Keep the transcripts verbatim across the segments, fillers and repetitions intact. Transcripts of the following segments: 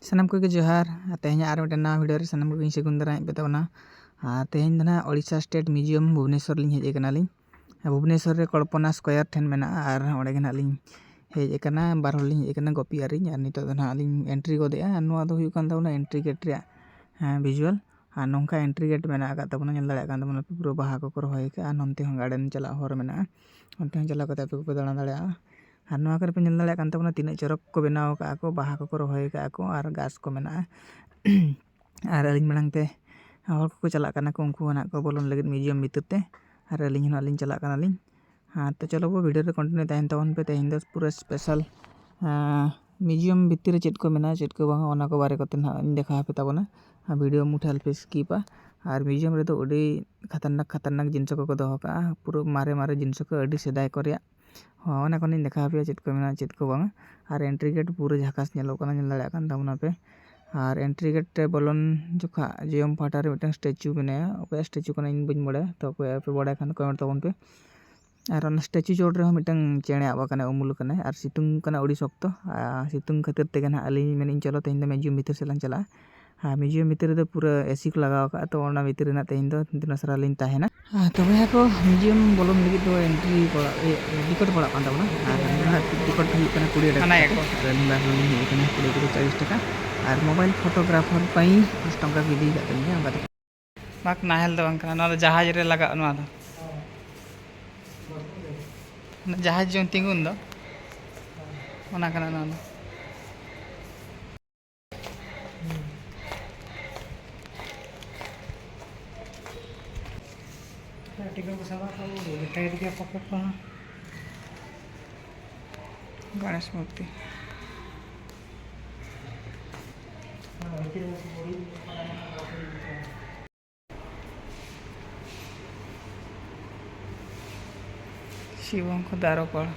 ᱥᱟᱱᱟᱢ ᱠᱚᱜᱮ ᱡᱚᱦᱟᱨ᱾ ᱛᱮᱦᱮᱧᱟᱜ ᱟᱨ ᱢᱤᱫᱴᱮᱱ ᱱᱟᱣᱟ ᱵᱷᱤᱰᱤᱭᱳ ᱨᱮ ᱥᱟᱱᱟᱢ ᱠᱚᱜᱮᱧ ᱥᱟᱹᱜᱩᱱ ᱫᱟᱨᱟᱢᱮᱫ ᱯᱮ ᱛᱟᱵᱚᱱᱟ᱾ ᱟᱨ ᱛᱮᱦᱮᱧ ᱫᱚ ᱱᱟᱦᱟᱜ ᱳᱰᱤᱥᱟ ᱥᱴᱮᱴ ᱢᱤᱭᱩᱡᱤᱭᱟᱢ ᱵᱷᱩᱵᱽᱱᱮᱥᱚᱨ ᱞᱤᱧ ᱦᱮᱡ ᱟᱠᱟᱱᱟᱞᱤᱧ᱾ ᱵᱷᱩᱵᱽᱱᱮᱥᱚᱨ ᱨᱮ ᱠᱚᱞᱯᱚᱱᱟ ᱥᱠᱚᱭᱟᱨ ᱴᱷᱮᱱ ᱢᱮᱱᱟᱜᱼᱟ᱾ ᱟᱨ ᱚᱸᱰᱮ ᱜᱮ ᱱᱟᱦᱟᱜ ᱞᱤᱧ ᱦᱮᱡ ᱟᱠᱟᱱᱟ᱾ ᱵᱟᱨ ᱦᱚᱲ ᱞᱤᱧ ᱦᱮᱡ ᱟᱠᱟᱱᱟ, ᱜᱚᱯᱤ ᱟᱨ ᱤᱧ᱾ ᱟᱨ ᱱᱤᱛᱚᱜ ᱫᱚ ᱱᱟᱦᱟᱜ ᱞᱤᱧ ᱮᱱᱴᱨᱤ ᱜᱚᱫᱮᱜᱼᱟ᱾ ᱟᱨ ᱱᱚᱣᱟ ᱫᱚ ᱦᱩᱭᱩᱜ ᱠᱟᱱ ᱛᱟᱵᱚᱱᱟ ᱮᱱᱴᱨᱤ ᱜᱮᱴ ᱨᱮᱭᱟᱜ, ᱦᱮᱸ, ᱵᱷᱤᱡᱩᱣᱟᱞ᱾ ᱟᱨ ᱱᱚᱝᱠᱟ ᱮᱱᱴᱨᱤ ᱜᱮᱴ ᱢᱮᱱᱟᱜ ᱟᱠᱟᱫ ᱛᱟᱵᱚᱱᱟ, ᱧᱮᱞ ᱫᱟᱲᱮᱭᱟᱜ ᱠᱟᱱ ᱛᱟᱵᱚᱱᱟ ᱯᱮ, ᱯᱩᱨᱟᱹ ᱵᱟᱦᱟ ᱠᱚᱠᱚ ᱨᱚᱦᱚᱭ ᱟᱠᱟᱫᱼᱟ᱾ ᱱᱚᱱᱛᱮ ᱦᱚᱸ ᱜᱟᱨᱰᱮᱱ ᱪᱟᱞᱟᱜ ᱦᱚᱨ ᱢᱮᱱᱟᱜᱼᱟ, ᱚᱱᱛᱮ ᱦᱚᱸ ᱪᱟᱞᱟᱣ ᱠᱟᱛᱮ ᱟᱯᱮ ᱠᱚᱯᱮ ᱫᱟᱬᱟ ᱫᱟᱲᱮᱭᱟᱜᱼᱟ᱾ ᱟᱨ ᱱᱚᱣᱟ ᱠᱚᱨᱮ ᱯᱮ ᱧᱮᱞ ᱫᱟᱲᱮᱭᱟᱜ ᱠᱟᱱ ᱛᱟᱵᱚᱱᱟ ᱛᱤᱱᱟᱹᱜ ᱪᱚᱨᱚᱠ ᱠᱚ ᱵᱮᱱᱟᱣ ᱟᱠᱟᱫᱼᱟ ᱠᱚ, ᱵᱟᱦᱟ ᱠᱚᱠᱚ ᱨᱚᱦᱚᱭ ᱟᱠᱟᱫᱼᱟ ᱠᱚ, ᱟᱨ ᱜᱷᱟᱥ ᱠᱚ ᱢᱮᱱᱟᱜᱼᱟ᱾ ᱟᱨ ᱟᱹᱞᱤᱧ ᱢᱟᱲᱟᱝ ᱛᱮ ᱦᱚᱲ ᱠᱚᱠᱚ ᱪᱟᱞᱟᱜ ᱠᱟᱱᱟ ᱠᱚ, ᱩᱱᱠᱩ ᱦᱚᱸ ᱱᱟᱦᱟᱜ ᱠᱚ ᱵᱚᱞᱚᱱ ᱞᱟᱹᱜᱤᱫ ᱢᱤᱭᱩᱡᱤᱭᱟᱢ ᱵᱷᱤᱛᱤᱨ ᱛᱮ, ᱟᱨ ᱟᱹᱞᱤᱧ ᱦᱚᱸ ᱱᱟᱦᱟᱜ ᱞᱤᱧ ᱪᱟᱞᱟᱜ ᱠᱟᱱᱟᱞᱤᱧ᱾ ᱦᱮᱸ, ᱛᱚ ᱪᱚᱞᱚ ᱵᱚ ᱵᱷᱤᱰᱤᱭᱳ ᱨᱮ ᱠᱚᱱᱴᱤᱱᱤᱭᱩ ᱛᱟᱦᱮᱱ ᱛᱟᱵᱚᱱ ᱯᱮ᱾ ᱛᱮᱦᱮᱧ ᱫᱚ ᱯᱩᱨᱟᱹ ᱥᱯᱮᱥᱟᱞ ᱢᱤᱭᱩᱡᱤᱭᱟᱢ ᱵᱷᱤᱛᱤᱨ ᱨᱮ ᱪᱮᱫ ᱠᱚ ᱢᱮᱱᱟᱜᱼᱟ, ᱪᱮᱫ ᱠᱚ ᱵᱟᱝᱟ, ᱚᱱᱟ ᱠᱚ ᱵᱟᱨᱮ ᱠᱚᱛᱮ ᱱᱟᱦᱟᱜ ᱤᱧ ᱫᱮᱠᱷᱟᱣ ᱟᱯᱮ ᱛᱟᱵᱚᱱᱟ᱾ ᱟᱨ ᱵᱷᱤᱰᱤᱭᱳ ᱢᱩᱴᱷᱟᱹ ᱟᱞᱚᱯᱮ ᱥᱠᱤᱯᱟ᱾ ᱟᱨ ᱢᱤᱭᱩᱡᱤᱭᱟᱢ ᱨᱮᱫᱚ ᱟᱹᱰᱤ ᱠᱷᱟᱛᱟᱨᱱᱟᱠ ᱠᱷᱟᱛᱟᱨᱱᱟᱠ ᱡᱤᱱᱤᱥ ᱠᱚᱠᱚ ᱫᱚᱦᱚ ᱠᱟᱜᱼᱟ, ᱯᱩᱨᱟᱹ ᱢᱟᱨᱮ ᱢᱟᱨᱮ ᱡᱤᱱᱤᱥ ᱠᱚ, ᱟᱹᱰᱤ ᱥᱮᱫᱟᱭ ᱠᱚ ᱨᱮᱭᱟᱜ᱾ ᱦᱚᱸ, ᱚᱱᱟ ᱠᱚ ᱱᱟᱦᱟᱜ ᱤᱧ ᱫᱮᱠᱷᱟᱣ ᱟᱯᱮᱭᱟ ᱪᱮᱫ ᱠᱚ ᱢᱮᱱᱟᱜᱼᱟ, ᱪᱮᱫ ᱠᱚ ᱵᱟᱝᱟ᱾ ᱟᱨ ᱮᱱᱴᱨᱤ ᱜᱮᱴ ᱯᱩᱨᱟᱹ ᱡᱷᱟᱠᱟᱥ ᱧᱮᱞᱚᱜ ᱠᱟᱱᱟ, ᱧᱮᱞ ᱫᱟᱲᱮᱭᱟᱜ ᱠᱟᱱ ᱛᱟᱵᱚᱱᱟ ᱯᱮ᱾ ᱟᱨ ᱮᱱᱴᱨᱤ ᱜᱮᱴ ᱨᱮ ᱵᱚᱞᱚᱱ ᱡᱚᱠᱷᱟᱜ ᱡᱚᱭᱚᱢ ᱯᱟᱦᱴᱟ ᱨᱮ ᱢᱤᱫᱴᱟᱝ ᱥᱴᱮᱪᱩ ᱢᱮᱱᱟᱭᱟ᱾ ᱚᱠᱚᱭᱟᱜ ᱥᱴᱮᱪᱩ ᱠᱟᱱᱟ ᱤᱧ ᱵᱟᱹᱧ ᱵᱟᱲᱟᱭᱟ, ᱛᱚ ᱚᱠᱚᱭᱟᱜ ᱯᱮ ᱵᱟᱲᱟᱭ ᱠᱷᱟᱱ ᱠᱚᱢᱮᱱᱴ ᱛᱟᱵᱚᱱ ᱯᱮ᱾ ᱟᱨ ᱚᱱᱟ ᱥᱴᱮᱪᱩ ᱪᱚᱴ ᱨᱮᱦᱚᱸ ᱢᱤᱫᱴᱟᱝ ᱪᱮᱬᱮ ᱟᱵ ᱟᱠᱟᱱᱟᱭ, ᱩᱢᱩᱞ ᱟᱠᱟᱱᱟᱭ᱾ ᱟᱨ ᱥᱤᱛᱩᱝ ᱠᱟᱱᱟ ᱟᱹᱰᱤ ᱥᱚᱠᱛᱚ᱾ ᱟᱨ ᱥᱤᱛᱩᱝ ᱠᱷᱟᱹᱛᱤᱨ ᱛᱮᱜᱮ ᱱᱟᱦᱟᱜ ᱟᱹᱞᱤᱧ ᱢᱮᱱᱮᱫ ᱤᱧ, ᱪᱚᱞᱚ ᱛᱮᱦᱮᱧ ᱫᱚ ᱢᱤᱭᱩᱡᱤᱭᱟᱢ ᱵᱷᱤᱛᱤᱨ ᱥᱮᱫ ᱞᱟᱝ ᱪᱟᱞᱟᱜᱼᱟ᱾ ᱟᱨ ᱢᱤᱭᱩᱡᱤᱭᱟᱢ ᱵᱷᱤᱛᱤᱨ ᱨᱮᱫᱚ ᱯᱩᱨᱟᱹ ᱮᱥᱤ ᱠᱚ ᱞᱟᱜᱟᱣ ᱟᱠᱟᱫᱼᱟ, ᱛᱚ ᱚᱱᱟ ᱵᱷᱤᱛᱤᱨ ᱨᱮᱱᱟᱜ ᱛᱮᱦᱮᱧ ᱫᱚ ᱫᱤᱱ ᱟᱥᱲᱟ ᱞᱤᱧ ᱛᱟᱦᱮᱱᱟ᱾ ᱟᱨ ᱛᱚᱵᱮ ᱦᱟᱠᱚ, ᱢᱤᱭᱩᱡᱤᱭᱟᱢ ᱵᱚᱞᱚᱱ ᱞᱟᱹᱜᱤᱫ ᱫᱚ ᱮᱱᱴᱨᱤ ᱯᱟᱲᱟᱜ, ᱤᱭᱟᱹ, ᱴᱤᱠᱤᱴ ᱯᱟᱲᱟᱜ ᱠᱟᱱ ᱛᱟᱵᱚᱱᱟ᱾ ᱟᱨ ᱱᱚᱣᱟ ᱴᱤᱠᱤᱴ ᱦᱩᱭᱩᱜ ᱠᱟᱱᱟ ᱠᱩᱲᱤ ᱴᱟᱠᱟ ᱢᱟᱱᱟ ᱠᱟᱛᱮ᱾ ᱭᱟᱠᱚ᱾ ᱟᱨ ᱟᱹᱞᱤᱧ ᱵᱟᱨ ᱦᱚᱲ ᱞᱤᱧ ᱦᱮᱡ ᱟᱠᱟᱱᱟ, ᱠᱩᱲᱤ ᱠᱚᱫᱚ ᱪᱚᱞᱞᱤᱥ ᱴᱟᱠᱟ᱾ ᱟᱨ ᱢᱳᱵᱟᱭᱤᱞ ᱯᱷᱳᱴᱳᱜᱨᱟᱯᱷᱟᱨ ᱯᱟᱹᱭ ᱯᱟᱸᱪ ᱴᱟᱠᱟ ᱠᱚ ᱤᱫᱤ ᱟᱠᱟᱫ ᱛᱟᱹᱞᱤᱧᱟ, ᱚᱱᱠᱟ ᱛᱮ᱾ ᱵᱟᱝ, ᱱᱟᱦᱮᱞ ᱫᱚ ᱵᱟᱝ ᱠᱟᱱᱟ, ᱱᱚᱣᱟ ᱫᱚ ᱡᱟᱦᱟᱡᱽ ᱨᱮ ᱞᱟᱜᱟᱜᱼᱟ᱾ ᱱᱚᱣᱟ ᱫᱚ ᱚᱱᱟ ᱡᱟᱦᱟᱡᱽ ᱡᱮᱢᱚᱱ ᱛᱤᱸᱜᱩᱱ ᱫᱚ, ᱚᱱᱟ ᱠᱟᱱᱟ ᱱᱚᱣᱟ ᱫᱚ᱾ ᱴᱤᱠᱟᱹ ᱠᱚ ᱥᱟᱵᱟ ᱠᱚ, ᱴᱟᱭᱤᱴ ᱜᱮᱭᱟ ᱯᱚᱠᱮᱴ ᱠᱚᱦᱚᱸ᱾ ᱜᱚᱬᱮᱥ ᱢᱩᱨᱛᱤ᱾ ᱥᱤᱵᱚᱝᱠᱚ ᱫᱟᱨᱚᱠᱚᱲ᱾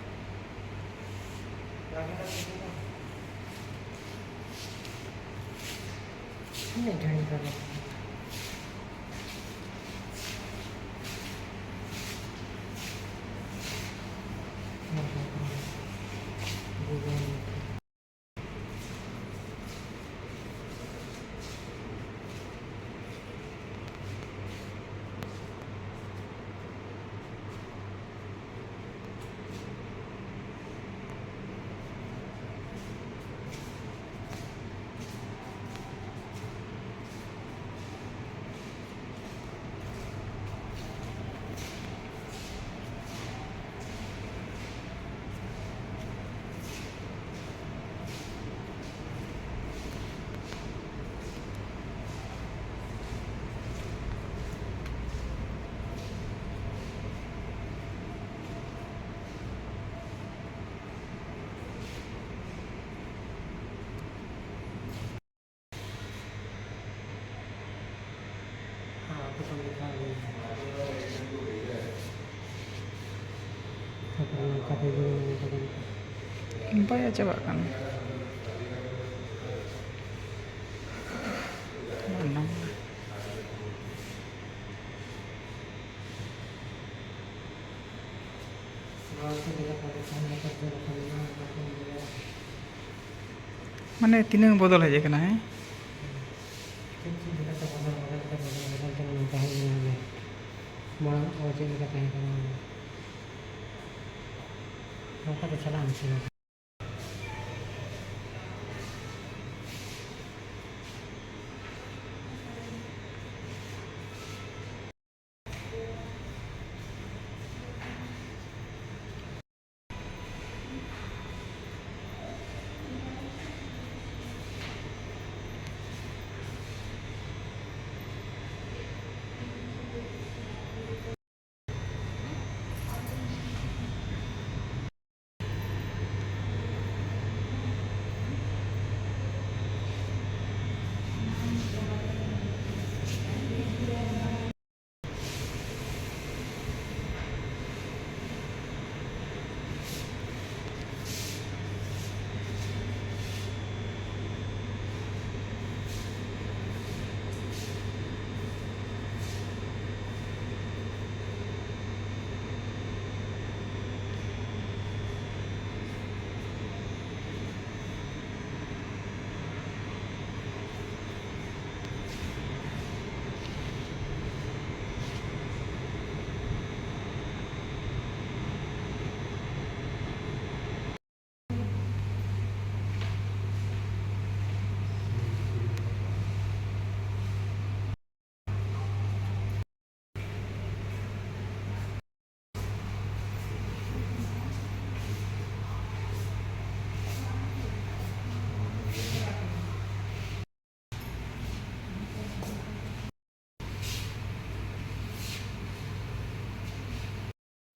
ᱵᱟᱭ ᱪᱟᱵᱟᱜ ᱠᱟᱱᱟ᱾ ᱢᱟᱱᱮ ᱛᱤᱱᱟᱹᱝ ᱵᱚᱫᱚᱞ ᱦᱮᱡ ᱟᱠᱟᱱᱟ, ᱦᱮᱸ? ᱪᱮᱫ ᱪᱮᱫ ᱞᱮᱠᱟᱛᱮ ᱵᱚᱫᱚᱞ ᱵᱚᱫᱚᱞ ᱛᱮ, ᱵᱚᱫᱚᱞ ᱵᱚᱫᱚᱞ ᱛᱮ ᱱᱚᱝᱠᱟ ᱦᱮᱡ ᱮᱱᱟ᱾ ᱢᱟᱲᱟᱝ ᱠᱚ ᱪᱮᱫ ᱞᱮᱠᱟ ᱛᱟᱦᱮᱸ ᱠᱟᱱᱟ, ᱱᱚᱝᱠᱟ ᱛᱮ ᱪᱟᱞᱟᱜᱼᱟ ᱱᱤᱛᱚᱜ ᱫᱚ᱾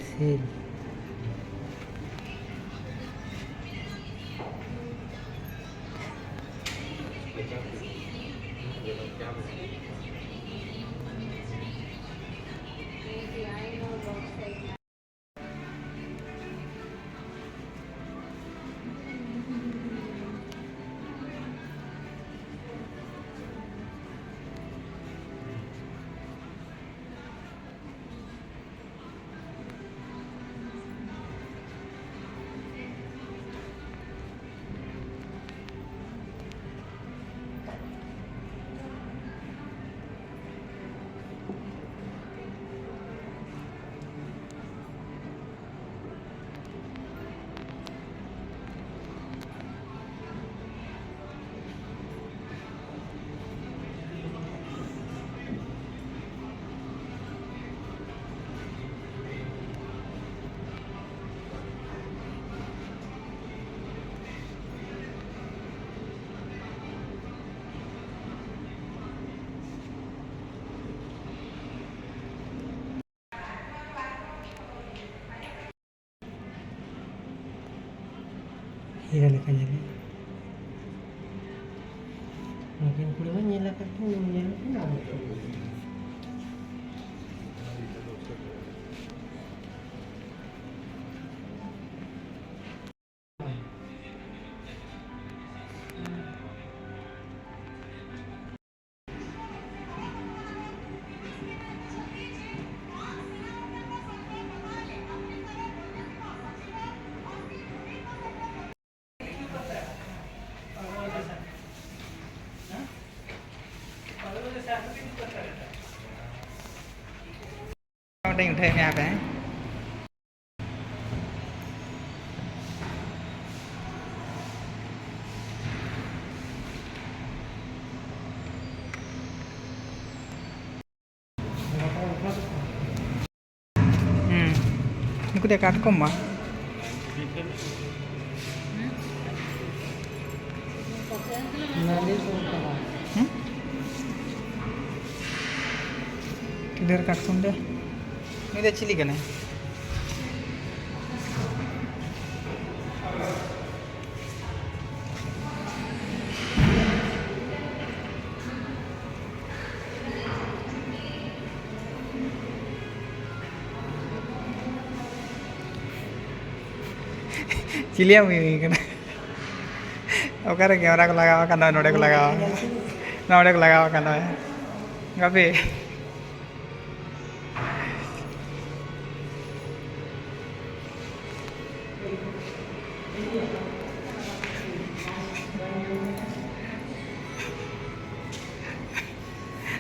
ᱥᱤᱞ᱾ ᱪᱮᱦᱨᱟ ᱞᱮᱠᱟ ᱧᱮᱞᱚᱜᱼᱟ᱾ ᱱᱩᱠᱤᱱ ᱠᱩᱲᱤ ᱢᱟ ᱧᱮᱞ ᱟᱠᱟᱫ ᱠᱤᱱ, ᱧᱮᱞ ᱟᱠᱟᱫ ᱠᱤᱱ᱾ ᱢᱤᱫᱴᱟᱝ ᱩᱴᱷᱟᱹᱣ ᱢᱮ ᱦᱟᱯᱮ, ᱦᱮᱸ᱾ ᱦᱩᱸ᱾ ᱱᱩᱠᱩ ᱫᱚ ᱠᱟᱴᱠᱚᱢ ᱵᱟᱝ? ᱦᱩᱸ? ᱰᱷᱮᱨ ᱠᱟᱴᱠᱚᱢ ᱫᱚ᱾ ᱱᱩᱭ ᱫᱚ ᱪᱤᱞᱤ ᱠᱟᱱᱟᱭ? ᱪᱤᱞᱤᱭᱟᱜ ᱢᱤᱢᱤ ᱠᱟᱱᱟ? ᱚᱠᱟᱨᱮ ᱠᱮᱢᱮᱨᱟ ᱠᱚ ᱞᱟᱜᱟᱣ ᱟᱠᱟᱱᱟ? ᱱᱚᱰᱮ ᱠᱚ ᱞᱟᱜᱟᱣ ᱟᱠᱟᱱᱟ᱾ ᱱᱚᱰᱮ ᱠᱚ ᱞᱟᱜᱟᱣ ᱟᱠᱟᱱᱟ᱾ ᱜᱟᱯᱮ᱾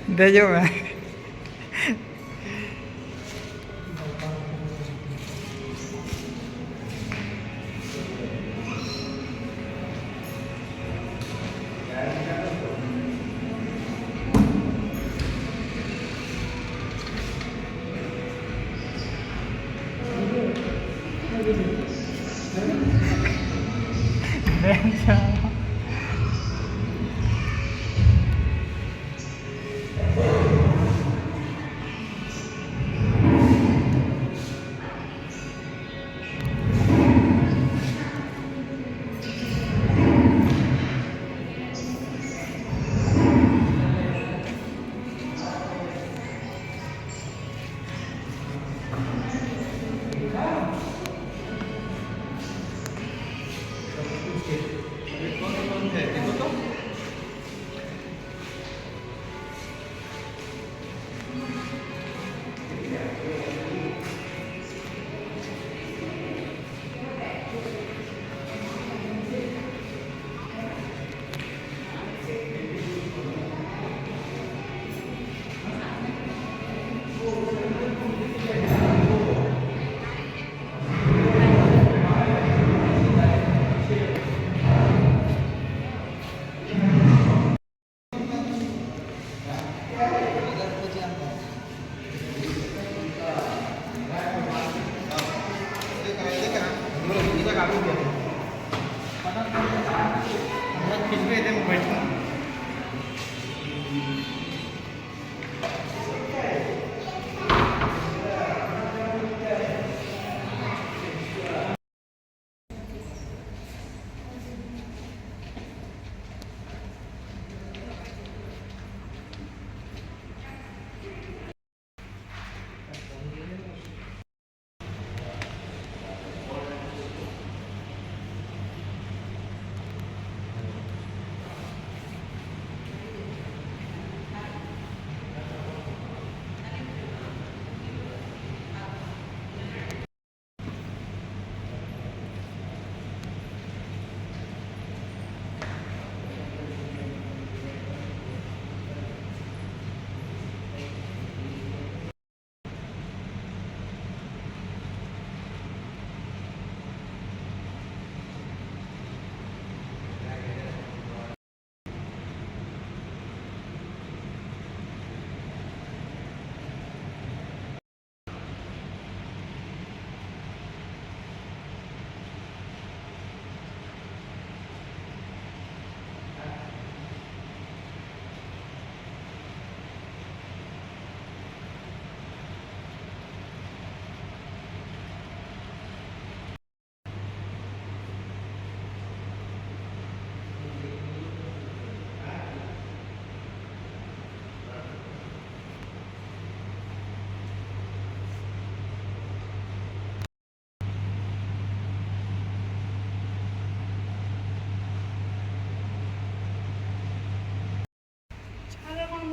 ᱫᱮᱡᱚᱜ ᱢᱮ᱾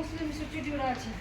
মুসলিম ছুটি ওরা আছে।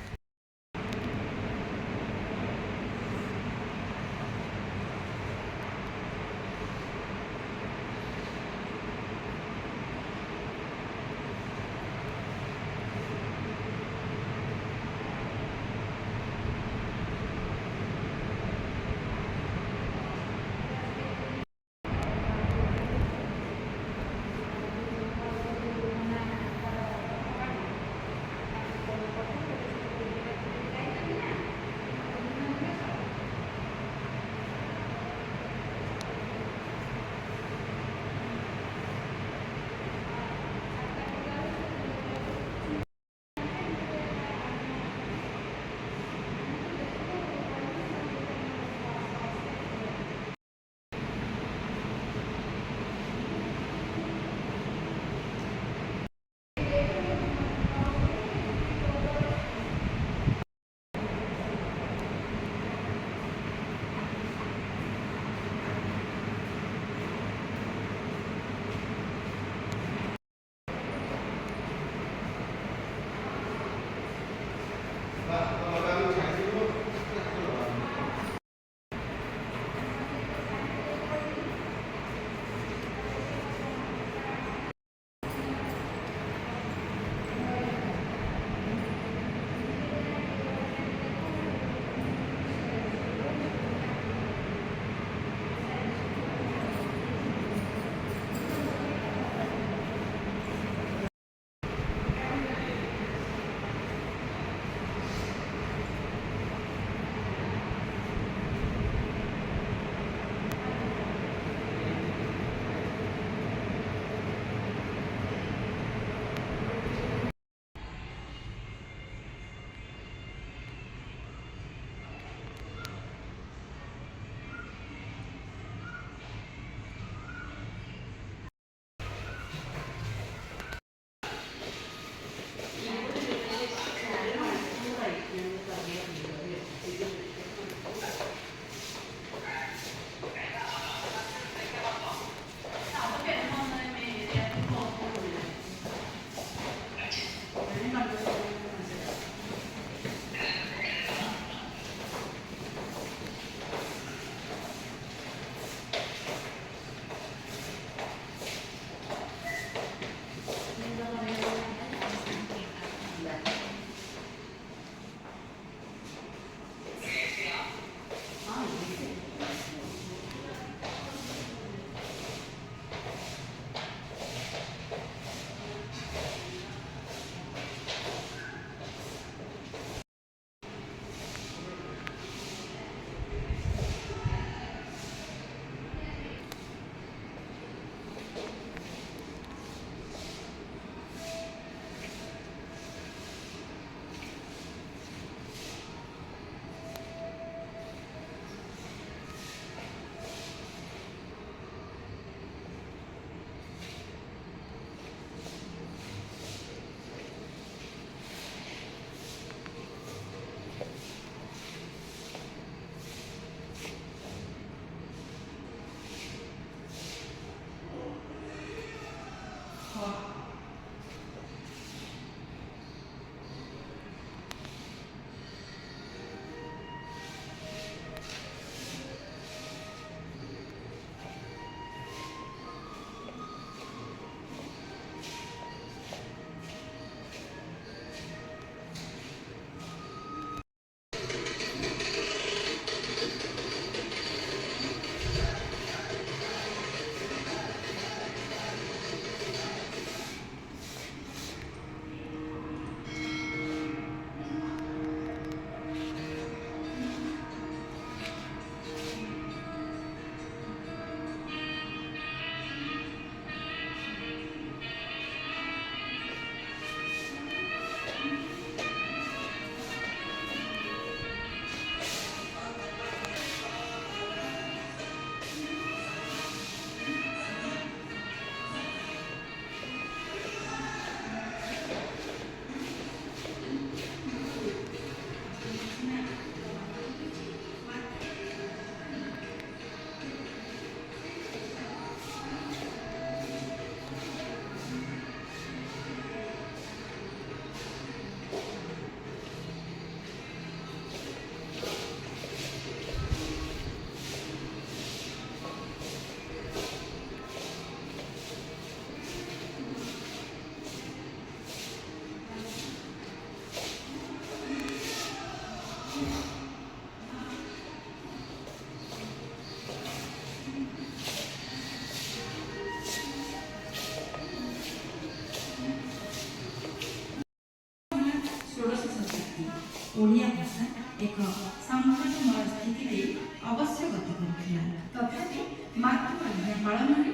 ଓଡ଼ିଆ ଭାଷା ଏକ ସଙ୍କଟମୟ ସ୍ଥିତି ଦେଇ ଅବଶ୍ୟ ଗତି କରୁଥିଲା। ତଥାପି ମାତୃଆଜ୍ଞା ପାଳନରେ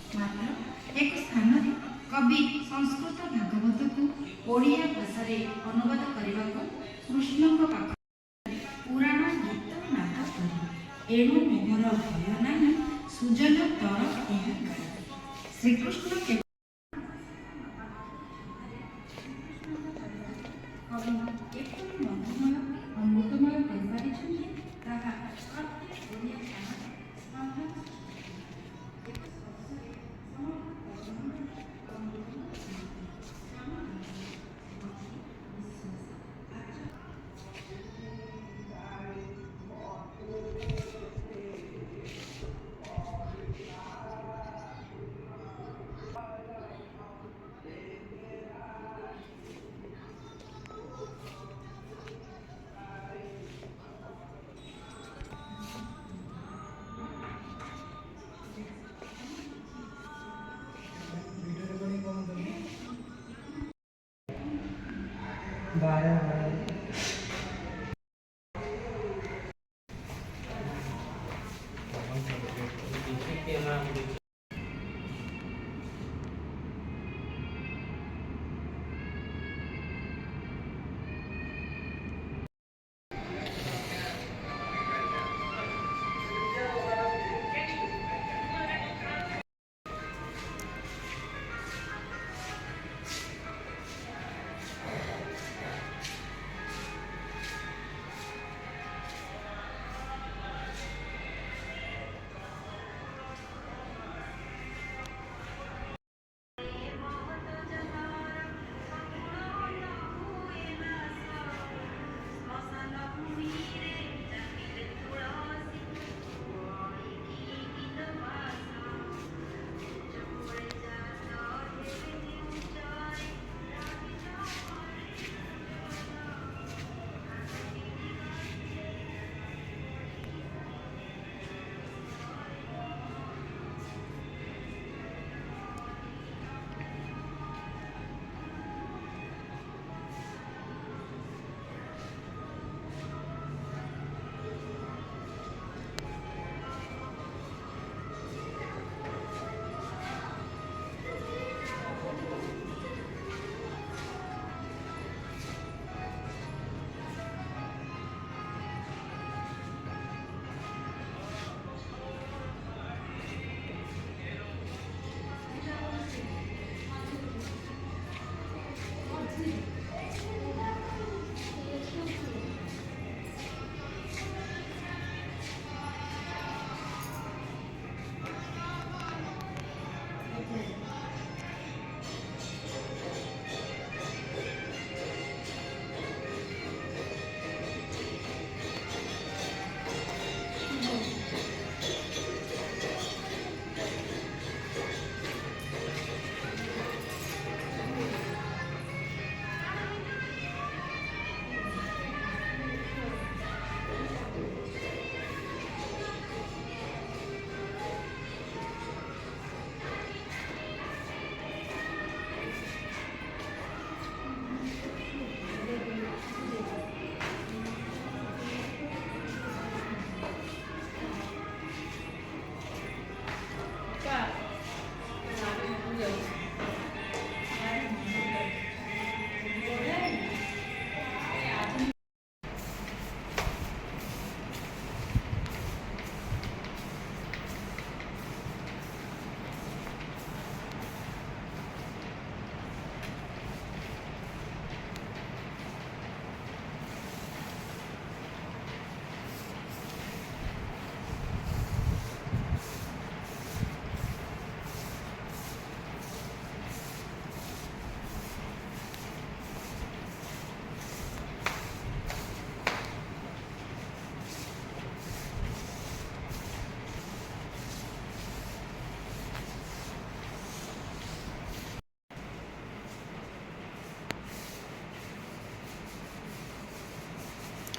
ମାତ୍ର ଏକ ସ୍ଥାନରେ କବି ସଂସ୍କୃତ ଭାଗବତକୁ ଓଡ଼ିଆ ଭାଷାରେ ଅନୁବାଦ କରିବାକୁ କୃଷ୍ଣଙ୍କ ପାଖ ପୁରାଣ ଗୀତ ନାଦ କରି, ଏଣୁ ମୋହର ଭୟ ନାହିଁ, ସୁଜନ ତର ଏହା ଗାଇ। ଶ୍ରୀକୃଷ୍ଣ କେବଳ କବି ଏପରି ମଧୁମୟ, ଅମୃତମୟ କରିପାରିଛନ୍ତି, ତାହା ପ୍ରତ୍ୟେକ ଓଡ଼ିଆ ସମାଜ ସ୍ପନ୍ଦନ ସୃଷ୍ଟି କରିଛି। ଏକ ସ୍ପର୍ଶରେ ସମଗ୍ର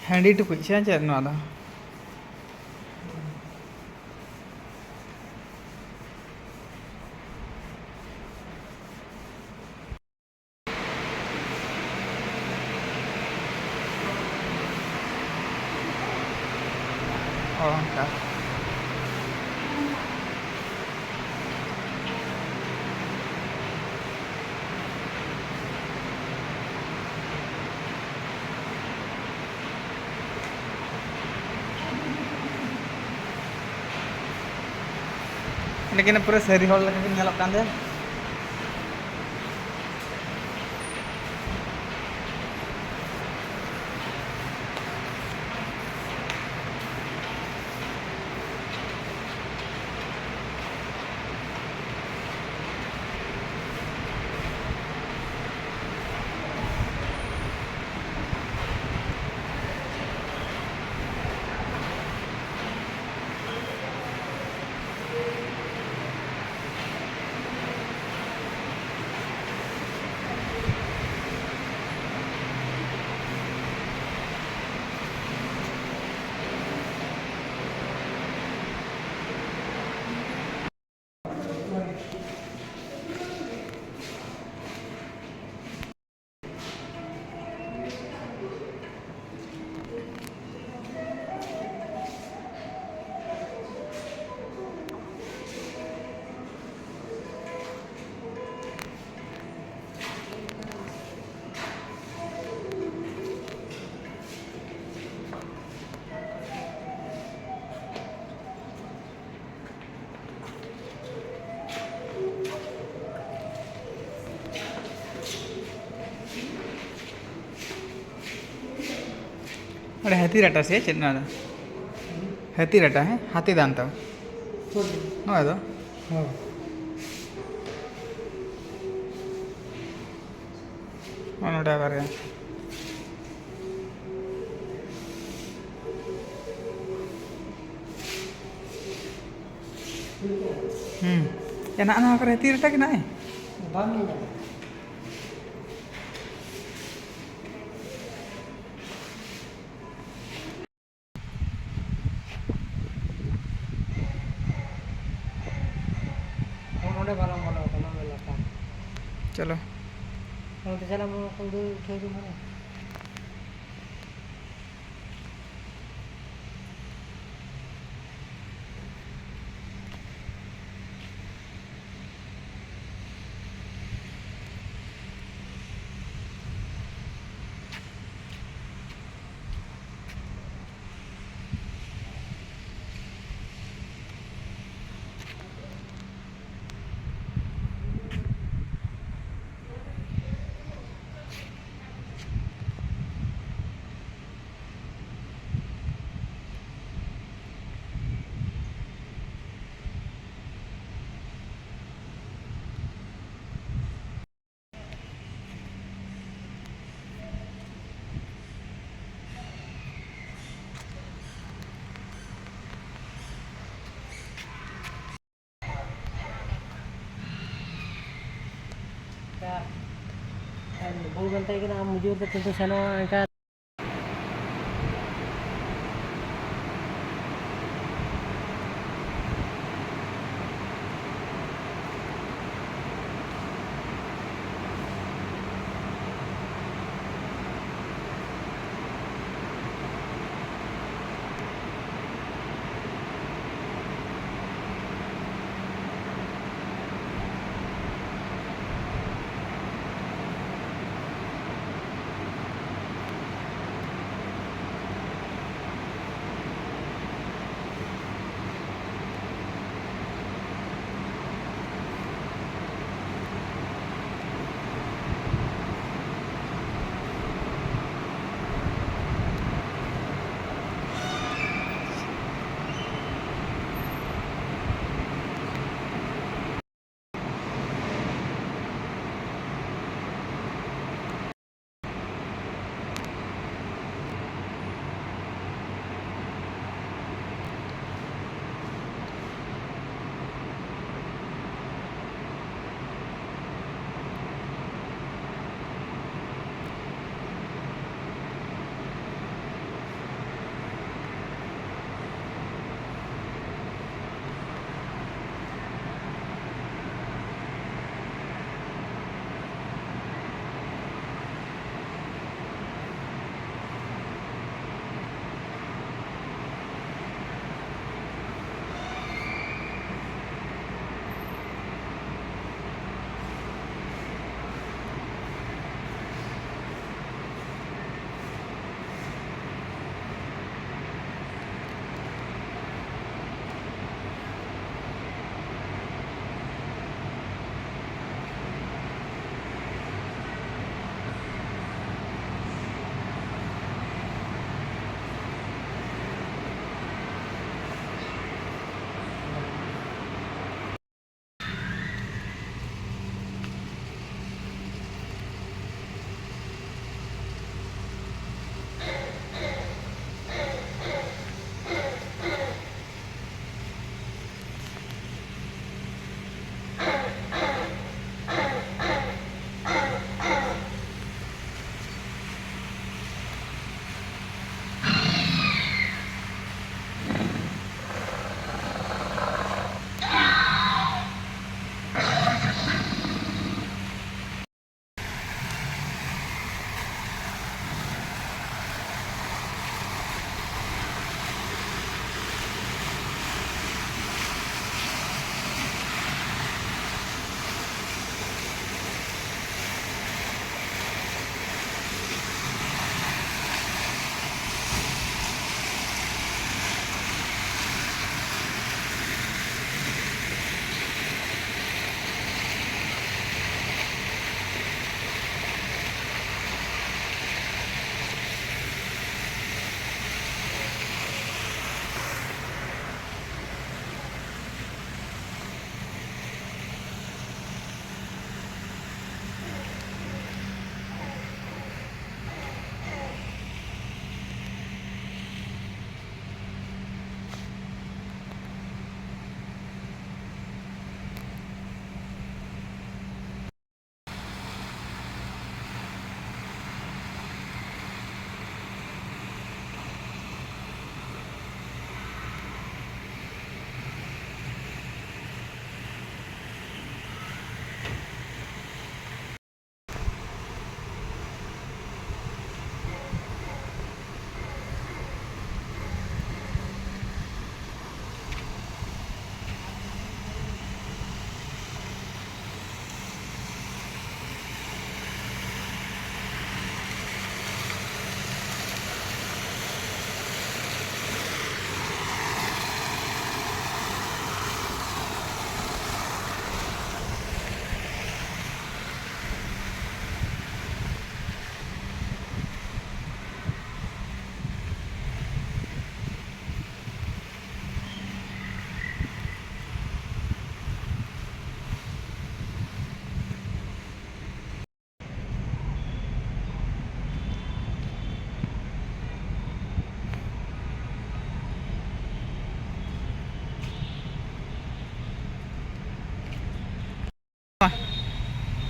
ᱦᱟᱺᱰᱤ ᱴᱩᱠᱩᱡ ᱥᱮ ᱪᱮᱫ ᱱᱚᱣᱟ ᱫᱚ? ᱚ, ᱚᱱᱠᱟ᱾ ᱞᱮᱠᱤᱱ ᱯᱩᱨᱟᱹ ᱥᱟᱹᱨᱤ ᱦᱚᱲ ᱞᱮᱠᱟ ᱠᱤᱱ ᱧᱮᱞᱚᱜ ᱠᱟᱱ ᱛᱟᱦᱮᱸ᱾ ᱚᱸᱰᱮ ᱦᱟᱹᱛᱤ ᱨᱟᱴᱟ ᱥᱮ ᱪᱮᱫ ᱱᱚᱣᱟ ᱫᱚ? ᱦᱟᱹᱛᱤ ᱨᱟᱴᱟ, ᱦᱮᱸ, ᱦᱟᱹᱛᱤ ᱫᱟᱱᱛᱟᱣ᱾ ᱱᱚᱣᱟ ᱫᱚ? ᱦᱳᱭ᱾ ᱱᱚᱜᱼᱚ ᱱᱚᱰᱮ ᱵᱟᱨᱭᱟ᱾ ᱦᱩᱸ᱾ ᱮ, ᱱᱟᱜ ᱱᱚᱣᱟ ᱠᱚᱨᱮ ᱦᱟᱹᱛᱤ ᱨᱟᱴᱟ ᱜᱮ ᱱᱟᱜᱼᱮ᱾ ᱵᱟᱝ ᱧᱮᱞᱚᱜᱼᱟ᱾ ᱵᱟᱞᱟᱝ ᱵᱚᱞᱚ ᱟᱠᱟᱱᱟ ᱚᱱᱟ ᱞᱟᱛᱟᱨ᱾ ᱪᱚᱞᱚ᱾ ᱚᱱᱛᱮ ᱪᱟᱞᱟᱜ ᱢᱮ, ᱠᱷᱩᱱᱰᱟᱹ ᱩᱴᱷᱟᱹᱣ ᱨᱩᱢ ᱨᱮ᱾ ᱵᱟᱹᱦᱩ ᱢᱮᱛᱟᱭ ᱠᱟᱱᱟ, "ᱟᱢ ᱢᱩᱡᱩᱨ ᱫᱚ ᱛᱤᱱ ᱥᱮᱱᱚᱜᱼᱟ ᱮᱱᱠᱷᱟᱱ?"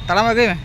ᱛᱟᱲᱟᱢ ᱟᱹᱜᱩᱭ ᱢᱮ᱾